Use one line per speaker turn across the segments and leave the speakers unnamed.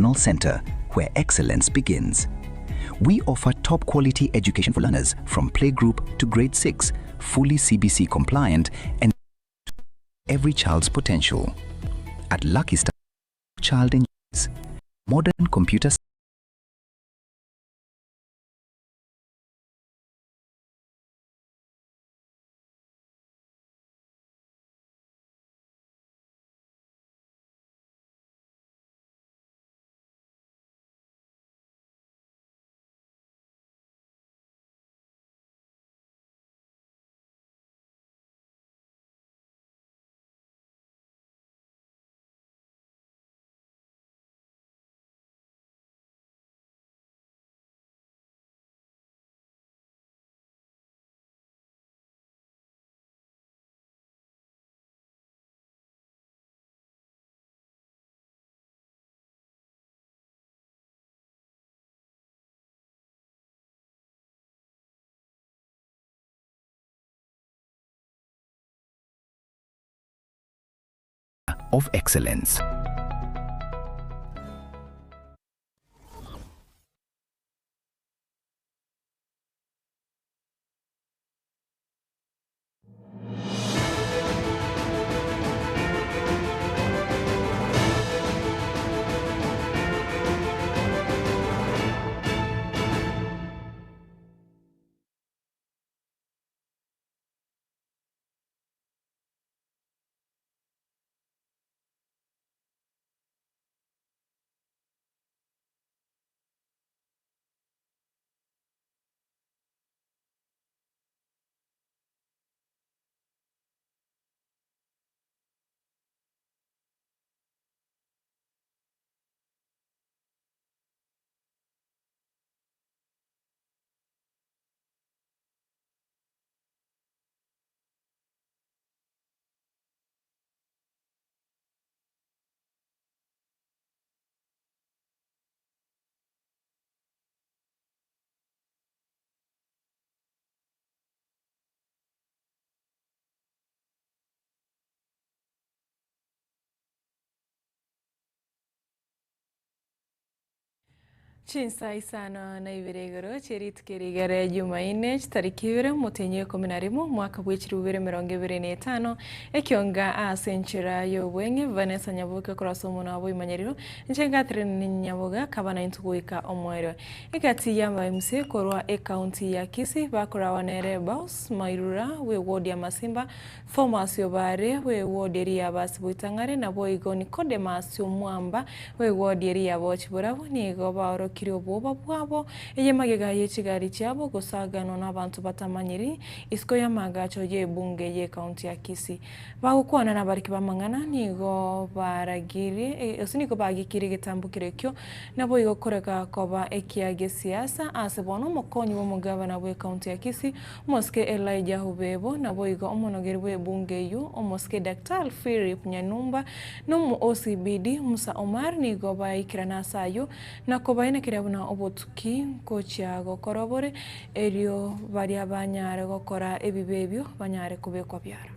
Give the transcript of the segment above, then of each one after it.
Educational Center, where excellence begins. We offer top quality education for learners from playgroup to grade 6, fully CBC compliant and every child's potential. At Lucky Star, child enjoys modern computer of excellence.
Chinsa isano na ibere igoro cheritukirigere Jumanne tariki ibere mutenye 11 mwaka bw'ibihumbi bibiri mirongo ibiri n'etano ekionga ase enchera y'obwenge Vanessa Nyaboke kurasa omono abo imanyerero nche Catherine Nyaboga kabana intugoika omwero ekati ya MC korwa e county ya Kisii bakorawa nere Baus Mairura we ward ya Masimba Thomas Obare we ward ya Basibuitangare na Boigo Nicodemus Mwamba we ward ya Bochiborabo nigo baoro kirioboba bwabo eyemagega yechigari chiabo gosagano n'abantu batamanyiri isiko yamagacho ye bunge ye county ya Kisii bagukwana nabariki bamangana nigo baragiri osiniko bagikiri gitambukire kyo nabo igokoreka koba ekiage siasa ase bono mokonyi wo mugabana we county ya Kisii Moske Elijah Hubebo nabo igo omonogeri we bunge yu omoske Dr. Philip Nyanumba no OCBD Musa Omar nigo baikirana sayo nakoba kirabuna obotuki kocha gokorobore erio baria banyare gokora ebibebyo banyare kubekwa byara.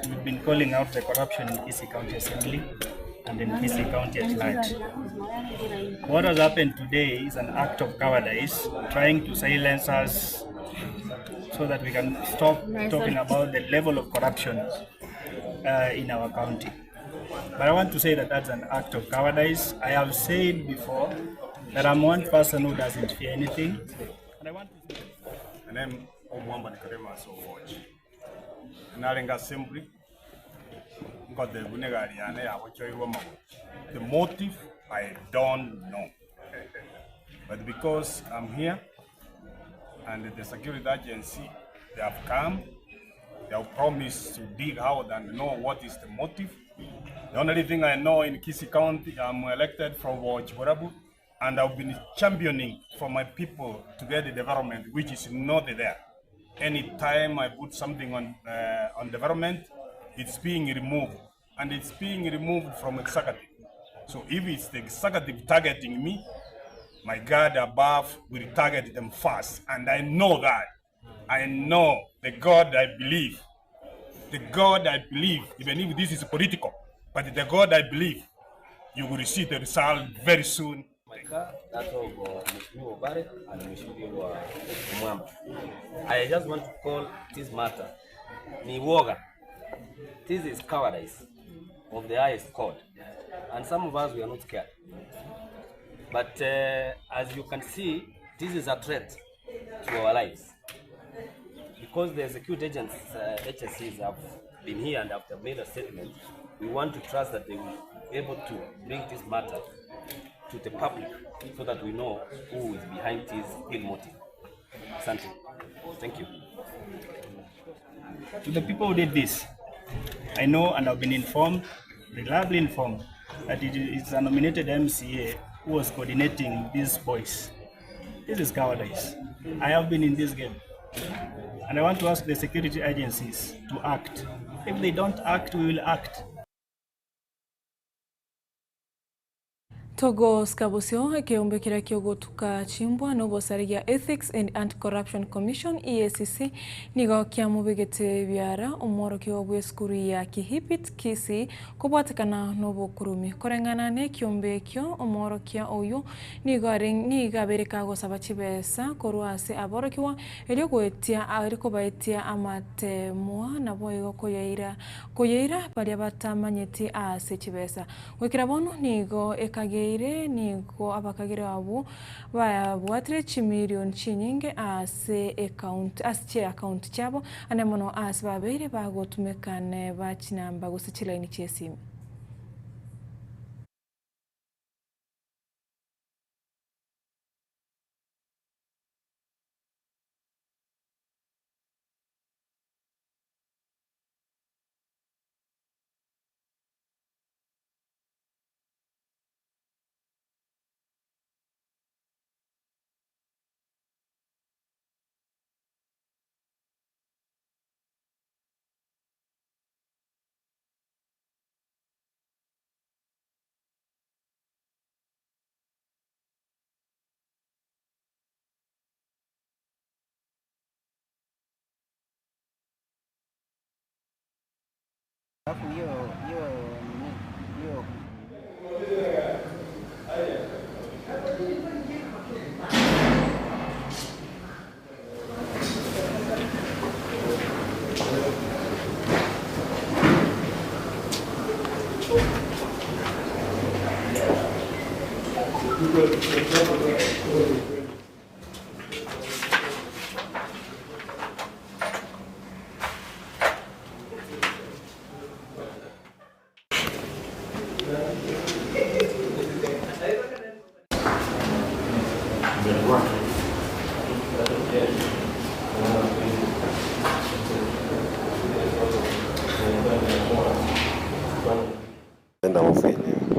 We've been calling out the corruption in Kisii County Assembly and in Kisii County at large. What has happened today is an act of cowardice, trying to silence us so that we can stop talking about the level of corruption in our county. But I want to say that that's an act of cowardice. I have said before that I'm one person who doesn't fear anything. And I want to say...
My name is Mwamba Nicodemus Owuoch. Nalenga Assembly. The motive, I don't know. But because I'm here, and the security agency, they have come, they have promised to dig out and know what is the motive. The only thing I know in Kisii County, I'm elected from Borabu, and I've been championing for my people to get the development, which is not there. Anytime I put something on development, it's being removed, and it's being removed from executive. So if it's the executive targeting me, My God above will target them first. And I know that. I know the God I believe. The God I believe, even if this is political, but the God I believe, you will see the result very soon.
My car, that of Mheshimiwa Obare and Mheshimiwa Mwamba. I just want to call this matter ni woga. This is cowardice of the highest court. And some of us, we are not scared. But as you can see, this is a threat to our lives. Because the security agents, agencies have been here and have made a statement, we want to trust that they will be able to bring this matter to the public so that we know who is behind this ill motive. Asante. Thank you.
To the people who did this, I know and I've been informed, reliably informed, that it is a nominated MCA who was coordinating these boys. This is cowardice. I have been in this game. And I want to ask the security agencies to act. If they don't act, we will act.
Togo Skabusio ekiombe kiria kiogotuka chimbwa n'obosari Ethics and Anti-Corruption Commission EACC nigo kiamubegete biara omworokia bwa esukuru ya Kihipit Kisii kobwatekana n'obokurumi koreng'ana na ekiombe ekio omworokia oyo nigo abereka gosaba chibesa korwa ase aborokiwa erio goetia eri kobaetia amatemwa nabo igo koyaira baria batamanyeti ase chibesa gwekera bono nigo ekage nigo abakagere abo babwatire chimilion chinyinge ase account ase che account chabo ane mono ase babeire bagotumekane bachinamba gose chilaini chesimu.
Alafu hiyo hiyo
Enda off yenyewe.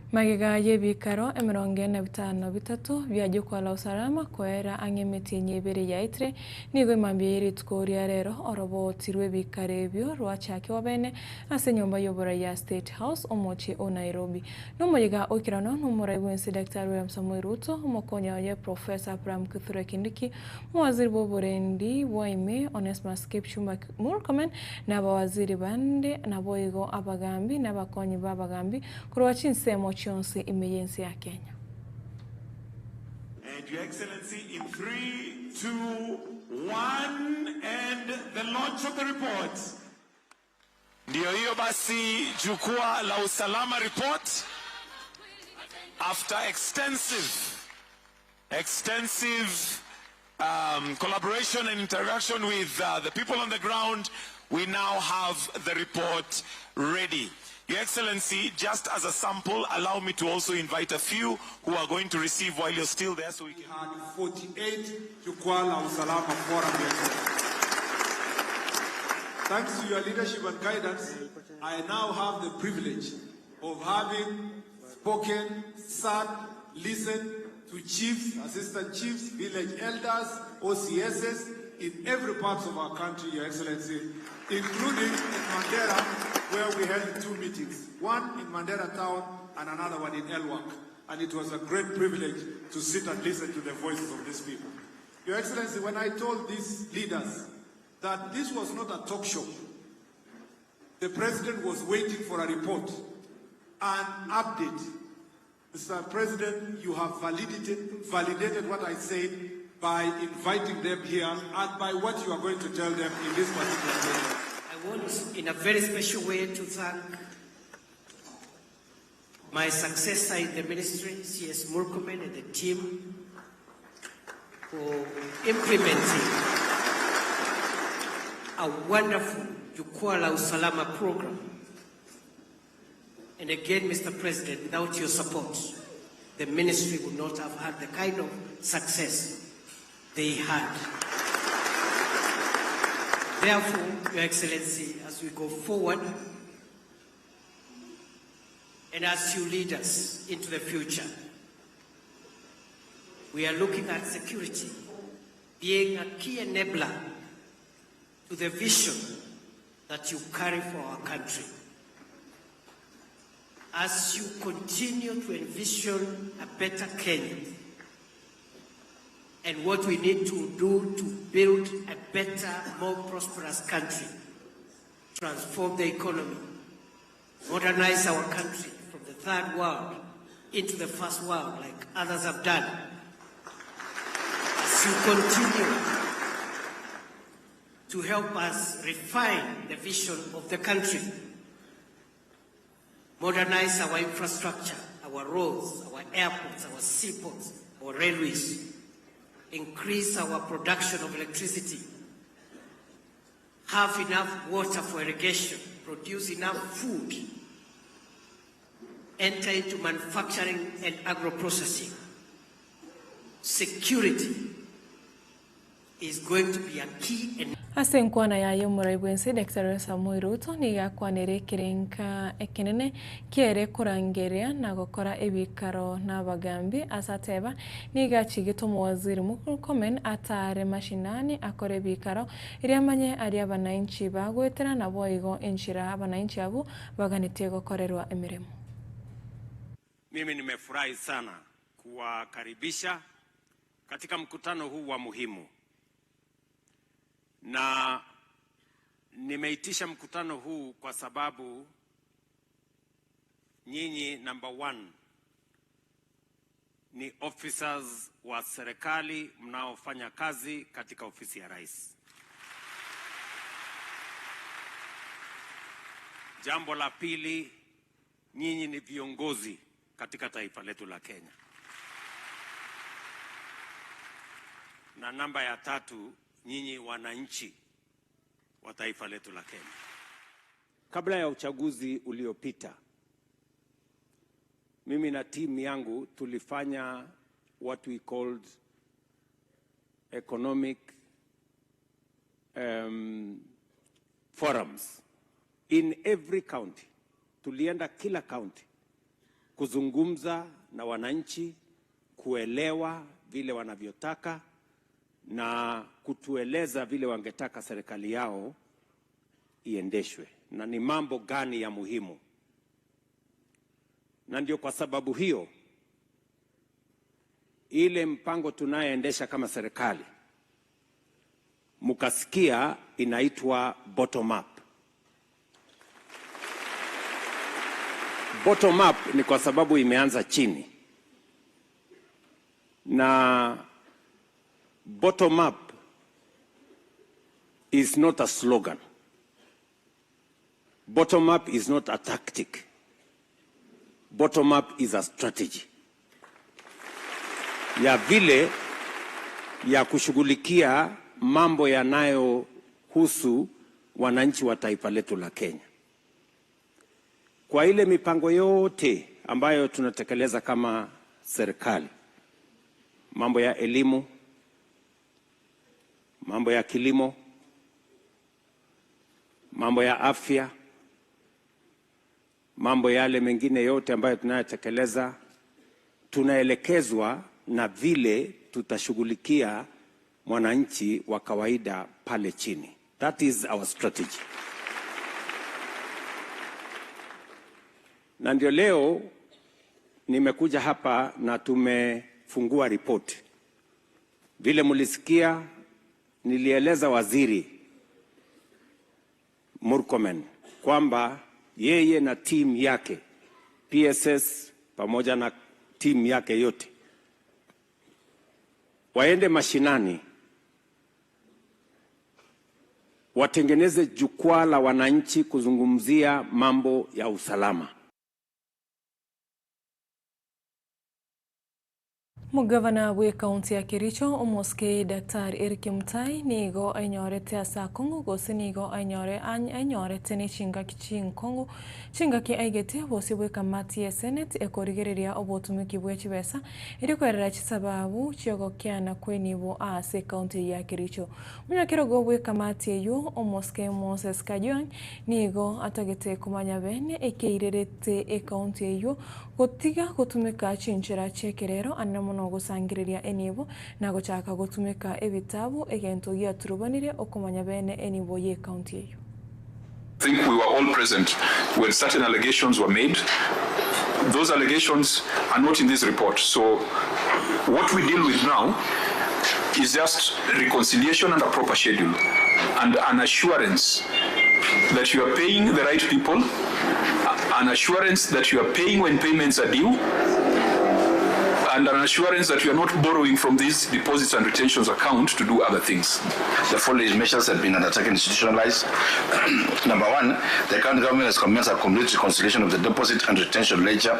Magega y'ebikaro 45 bya Jukwaa la Usalama kwera ang'emiti enyebere yaitre nigo emambia y'erituko ria rero oroboti rw'ebikaro ebio rwachakirwe bene ase enyomba y'oborai ya State House omochie o Nairobi. N'omoyiga oikerano n'omorai bwensi Dr. William Samoei Ruto, omokonya oye Professor Abraham Kithure Kindiki, omowaziri bw'oborendi bwaime Onesmus Kipchumba Murkomen n'abawaziri bande naboigo abagambi n'abakonyi b'abagambi korwa chinsemo chionsi imeyensi ya Kenya.
And Your Excellency, in 3, 2, 1, and the launch of the report. Ndio hiyo basi, Jukwaa la Usalama report. After extensive collaboration and interaction with the people on the ground, we now have the report ready. Your Excellency, just as a sample, allow me to also invite a few who are going to receive while you're still there. So we can
had 48 Jukwaa la Usalama Forum, Your Excellency. Thanks to your leadership and guidance, I now have the privilege of having spoken, sat, listened to chiefs, assistant chiefs, village elders, OCSs in every part of our country, Your Excellency, including in Mandera, where we held 2 meetings, one in Mandera town and another one in Elwak. And it was a great privilege to sit and listen to the voices of these people. Your Excellency, when I told these leaders that this was not a talk show, the president was waiting for a report, an update. Mr. President, you have validated what I said by inviting them here and by what you are going to tell them in this particular case.
I want, in a very special way, to thank my successor in the ministry, C.S. Murkomen, and the team for implementing a wonderful Jukwaa la Usalama program. And again, Mr. President, without your support, the ministry would not have had the kind of success they had. Therefore, Your Excellency, as we go forward and as you lead us into the future, we are looking at security being a key enabler to the vision that you carry for our country. As you continue to envision a better Kenya and what we need to do to build a better, more prosperous country, transform the economy, modernize our country from the third world into the first world like others have done. As you continue to help us refine the vision of the country, modernize our infrastructure, our roads, our airports, our seaports, our railways, increase our production of electricity, have enough water for irrigation, produce enough food, enter into manufacturing and agro-processing. Security is going to be a key
Ase nkwana yaye omorai bwensi Dr. Samoei Ruto nigo akwanire ekerenka ekenene kiere korangeria na gokora ebikaro n'abagambi ase ateba nigo achigete omowaziri Murkomen atare mashinani akore ebikaro eria amanye aria abananchi bagwetera nabo igo enchira abananchi abo baganetie gokorerwa emiremo.
Mimi nimefurahi sana kuwakaribisha katika mkutano huu wa muhimu, na nimeitisha mkutano huu kwa sababu nyinyi, number one, ni officers wa serikali mnaofanya kazi katika ofisi ya rais. Jambo la pili, nyinyi ni viongozi katika taifa letu la Kenya. Na namba ya tatu, nyinyi wananchi wa taifa letu la Kenya. Kabla ya uchaguzi uliopita, mimi na timu yangu tulifanya what we called economic forums in every county. Tulienda kila county. kuzungumza na wananchi, kuelewa vile wanavyotaka na kutueleza vile wangetaka serikali yao iendeshwe na ni mambo gani ya muhimu. Na ndio kwa sababu hiyo ile mpango tunayoendesha kama serikali mukasikia inaitwa bottom up. Bottom up ni kwa sababu imeanza chini, na bottom up is not a slogan. Bottom up is not a tactic. Bottom up is a strategy ya vile ya kushughulikia mambo yanayohusu wananchi wa taifa letu la Kenya. Kwa ile mipango yote ambayo tunatekeleza kama serikali, mambo ya elimu, mambo ya kilimo, mambo ya afya, mambo yale mengine yote ambayo tunayotekeleza, tunaelekezwa na vile tutashughulikia mwananchi wa kawaida pale chini. That is our strategy. Na ndio leo nimekuja hapa na tumefungua ripoti. Vile mlisikia nilieleza Waziri Murkomen kwamba yeye na timu yake PSS pamoja na timu yake yote waende mashinani, watengeneze jukwaa la wananchi kuzungumzia mambo ya usalama.
Mugavana bwe kaunti ya Kericho omoske Dr. Eric Mutai nigo ainyorete asa Kongo gose nigo ainyore ainyorete ni chingaki chinkongo chingaki aigete bose bwe kamati ya Senate ekorigereria obotumiki bwe chibesa irikwerera chisababu chiogokiana kwenibo ase kaunti ya Kericho. Munyakerogo bwe kamati eyo omoske Moses Kajwang nigo atagete kumanya bene ekeirerete e kaunti eyo gotiga gotumika chinchera chekerero anamo gusangiriria enibo na gochaka gotumika ebitabu egento giaturubanire okumanya bene enibo ye county eyo.
I think we were all present when certain allegations were made. Those allegations are not in this report. So what we deal with now is just reconciliation and a proper schedule and an assurance that you are paying the right people, an assurance that you are paying when payments are due, and an assurance that you are not borrowing from these deposits and retentions account to do other things.
The following measures have been undertaken institutionalized. Number one, the county government has commenced a complete reconciliation of the deposit and retention ledger,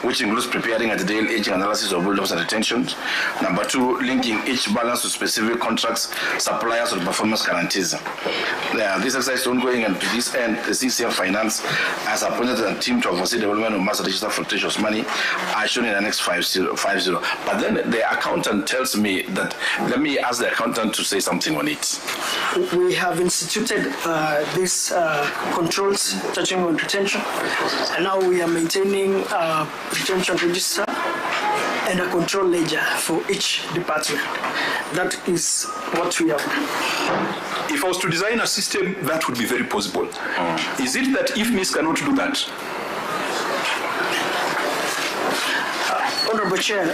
which includes preparing a detailed aging analysis of all deposits and retentions. Number two, linking each balance to specific contracts, suppliers, or performance guarantees. This exercise is ongoing, and to this end, the CCF Finance has appointed a team to oversee development of master digital fluctuations money, as shown in Annex 50. But then the accountant tells me that, let me ask the accountant to say something on it.
We have instituted these controls touching on retention, and now we are maintaining a retention register and a control ledger for each department. That is what we have done.
If I was to design a system, that would be very possible. Is it that if IFMIS cannot do that?
Honorable Chair,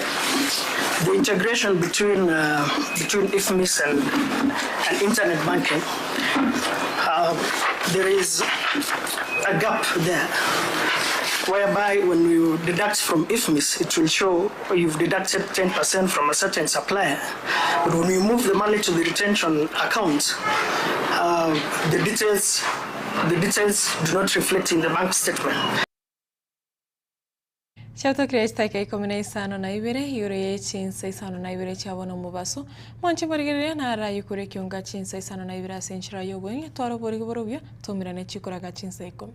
the integration between IFMIS and internet banking, there is a gap there, whereby when you deduct from IFMIS, it will show you've deducted 10% from a certain supplier. But when you move the money to the retention account, the details do not reflect in the bank statement.
Chauta kriesta 15 na 2 yure chinsa 52 chabona mubaso monche borigereria na rayu kure kyonga chinsa 52 asenchira yobwenge twaro borigo tomirane chikoraga chinsa 10.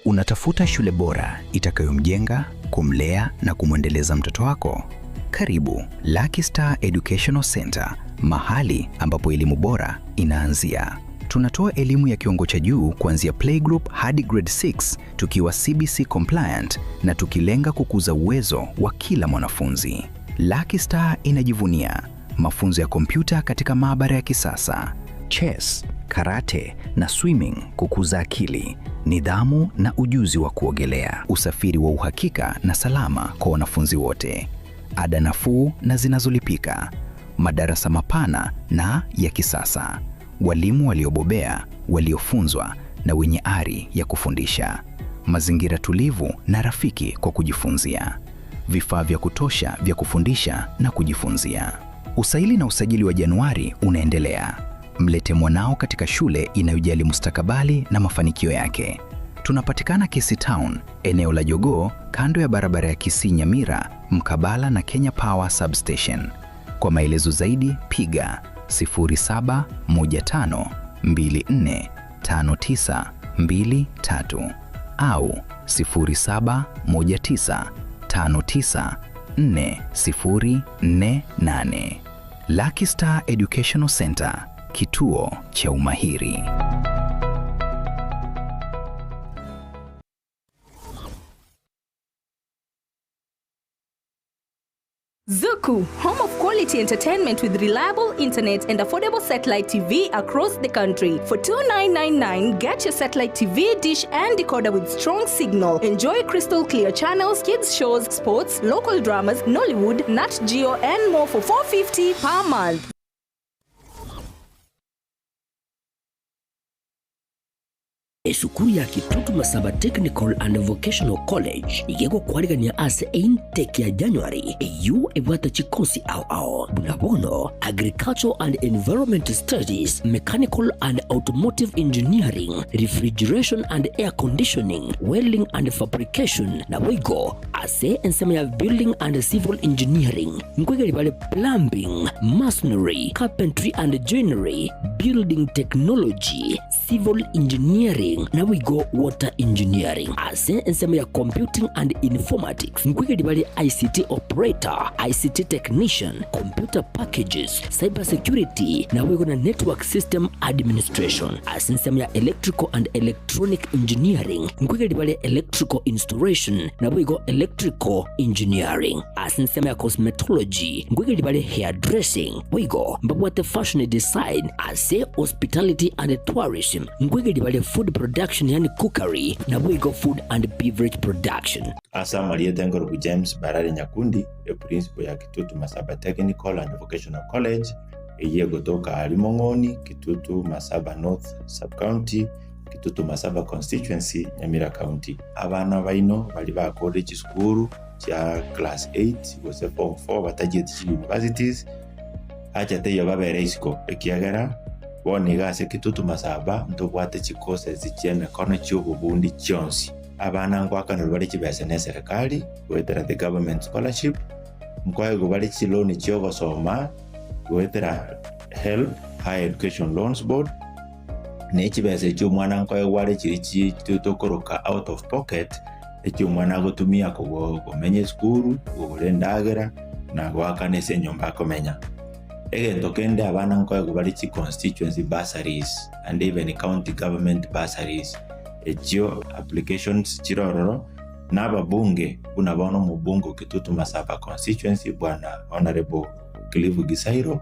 Unatafuta shule bora itakayomjenga, kumlea na kumwendeleza mtoto wako? Karibu Lucky Star Educational Center, mahali ambapo elimu bora inaanzia. Tunatoa elimu ya kiwango cha juu kuanzia playgroup hadi grade 6 tukiwa CBC compliant na tukilenga kukuza uwezo wa kila mwanafunzi. Lucky Star inajivunia mafunzo ya kompyuta katika maabara ya kisasa, chess, karate na swimming kukuza akili, nidhamu na ujuzi wa kuogelea, usafiri wa uhakika na salama kwa wanafunzi wote, ada nafuu na zinazolipika, madarasa mapana na ya kisasa, walimu waliobobea, waliofunzwa na wenye ari ya kufundisha, mazingira tulivu na rafiki kwa kujifunzia, vifaa vya kutosha vya kufundisha na kujifunzia. Usaili na usajili wa Januari unaendelea. Mlete mwanao katika shule inayojali mustakabali na mafanikio yake. Tunapatikana Kisii Town, eneo la Jogoo, kando ya barabara ya Kisii Nyamira, mkabala na Kenya Power Substation. Kwa maelezo zaidi piga 0715245923 au 0719594048. Lucky Star Educational Center, kituo cha umahiri.
Zuku, home of quality entertainment with reliable internet and affordable satellite TV across the country. For $2,999, get your satellite TV, dish and decoder with strong signal. Enjoy crystal clear channels, kids shows, sports, local dramas, Nollywood, Nat Geo and more for $450 per month.
Esukuru ya Kitutu Masaba Technical and Vocational College igegokwarigania ase intake ya January eyu ebwata chikosi ao ao bunabono Agricultural and Environment Studies, Mechanical and Automotive Engineering, Refrigeration and Air Conditioning, Welding and Fabrication na wigo ase ensemo ya Building and Civil Engineering, nkwegeri bale Plumbing, Masonry, Carpentry and Joinery, Building Technology, Civil Engineering na wigo Water Engineering. Ase ensemo ya Computing and Informatics nkwegeri bale ICT Operator, ICT Technician, Computer Packages, Cyber Security na wigo na Network System Administration. Ase ensemo ya Electrical and Electronic Engineering nkwegeri bale Electrical Installation na wigo Electrical Engineering. Ase ensemo ya Cosmetology nkwegeri bale Hairdressing wigo mbabwate Fashion Design. Ase Hospitality and Tourism nkwegeri bale Food Production yani Cookery na wigo Food and Beverage Production.
Asa Marieta Ngorogu James Barare Nyakundi, e principal ya Kitutu Masaba Technical and Vocational College, eye gotoka Alimong'oni, Kitutu Masaba North Sub-County, Kitutu Masaba Constituency, Nyamira County. Abana baino bali ba college school cha class 8 gose form 4 batajeti universities acha teyo babere isiko ekiagera boniga ase Kitutu Masaba ntobwate chikose zicheme kono chi'obobundi chionsi. Abana ngwakanirwe bari chibesa ne serikali gwetera the government scholarship, nkwaego bari chiloni chiogosoma gwetera help higher education loans board, ne chibesa echio omwana nkwaego gware chiri chitokoroka out of pocket echio omwana agotumia komenya esukuru, kogora endagera na goakana ase enyomba akomenya. Egento kende abana nkwaego bari chi constituency bursaries and even county government bursaries echio applications chirororo n'ababunge buna bono mubunge Kitutu Masaba constituency bwana Honorable Clive Gisairo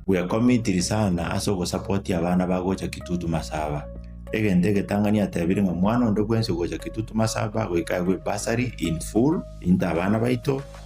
we are committed sana ase ogosupport abana bagocha Kitutu Masaba. Egento egetang'ani atebire ng'a mwana onde bwensi gocha Kitutu Masaba goika gwe bursary in full inta abana baito.